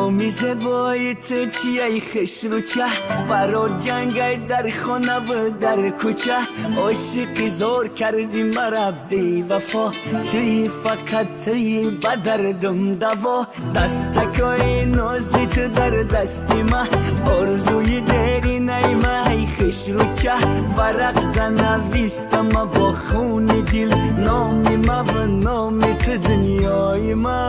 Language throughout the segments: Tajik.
Номи зебои ту чияй хушрӯча, баро ҷангай дар хонаву дар кӯча. Ошиқи зор кардӣ мара бевафо, туи фақат туи ба дардум даво. Дастакои нози ту дар дасти ма, орзуи деринай ма, ай хушрӯча. Варақ данавистама бо хуни дил, номи маву номи ту дунёи ма.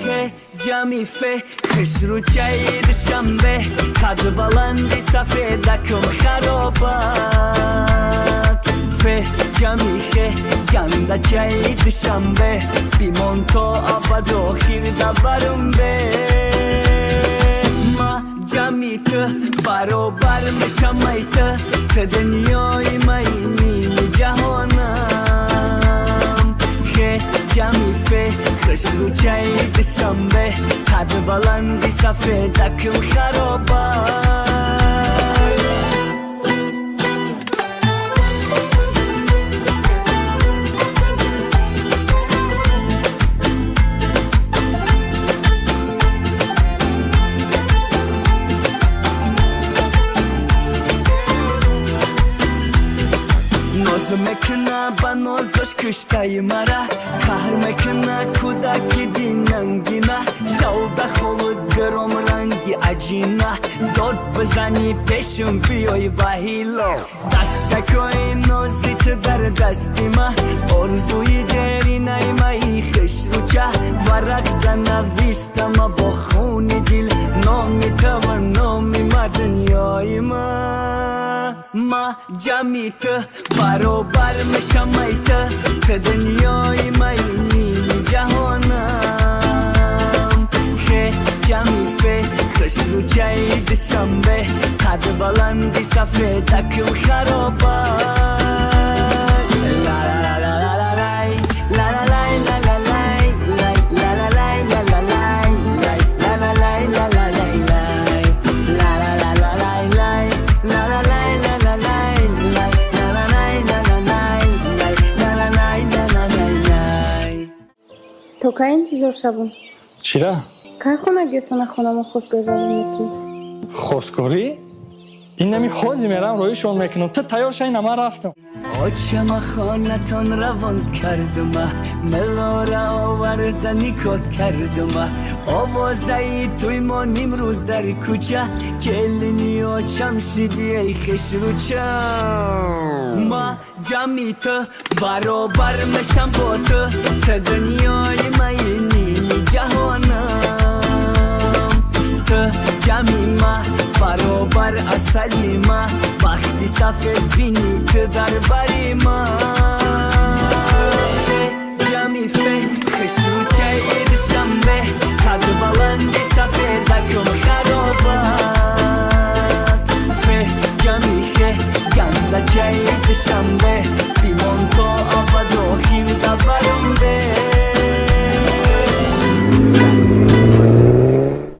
Хе ҷами фе хушрӯчаи Душанбе, қад баланди сафедакум харобат. Фе ҷами хе гандачаи Душанбе, бимон то абад охир дабарум бе. Ма ҷами ту баробар мешамай ту, ту дунёи маи ними ҷаҳонам. Хе ҷами фе хушрӯчаи Душанбе, қад баланди сафедакум харобат. Ноз мекуна ба нозош куштаи мара, қаҳр мекуна кӯдаки динангина. Шавда хову дуром ранги аҷина, дод бизанӣ пешум биёй ба ҳило. Дастакои нози ту дар дасти ма, орзуи деринай маи хушрӯча. Варақ данавистама бо хуни дил, номи ту ва номи ма дунёи ма. Ма ҷами ту баробар мешамай ту, ту дунёи маи ними ҷаҳонам. Хе ҷами фе хушрӯчаи Душанбе, қад баланди сафедакум харобат. Ла-ла-ла-ла-ла-лай, ла-ла-лай, ла-ла-лай, лай, ла-ла-лай, ла-ла-лай, лай, ла-ла-лай, ла-ла-лай-лай. Ла-ла-ла-ла-лай-лай, ла-ла-лай, ла-ла-лай, лай, ла-ла-лай, ла-ла-лай, лай, ла-ла-лай, ла-ла-лай-лай. То кай интизор шавам? Чира? Кай хонагиётона хонамо хостгорӣ равон мекунӣ? Хостгорӣ? Ин нами ҳози мерам роишон мекунам. Ту тайёр шай, на ман рафтам. Очама хонатон равон кардума, мелора оварда никот кардума. Овозаи туй мо нимрӯз дар кӯча, келини очам шиди эй хушрӯча. Ма ҷами ту баробар мешам бо ту, ту дунёи маи ними ҷаҳонам. Ту ҷами ма баробар асали ма, бахти сафед бини ту дар бари ма. Фе ҷами фе хушрӯчаи Душанбе, қад баланди сафедакум харобат. Фе ҷами хе гандачаи Душанбе.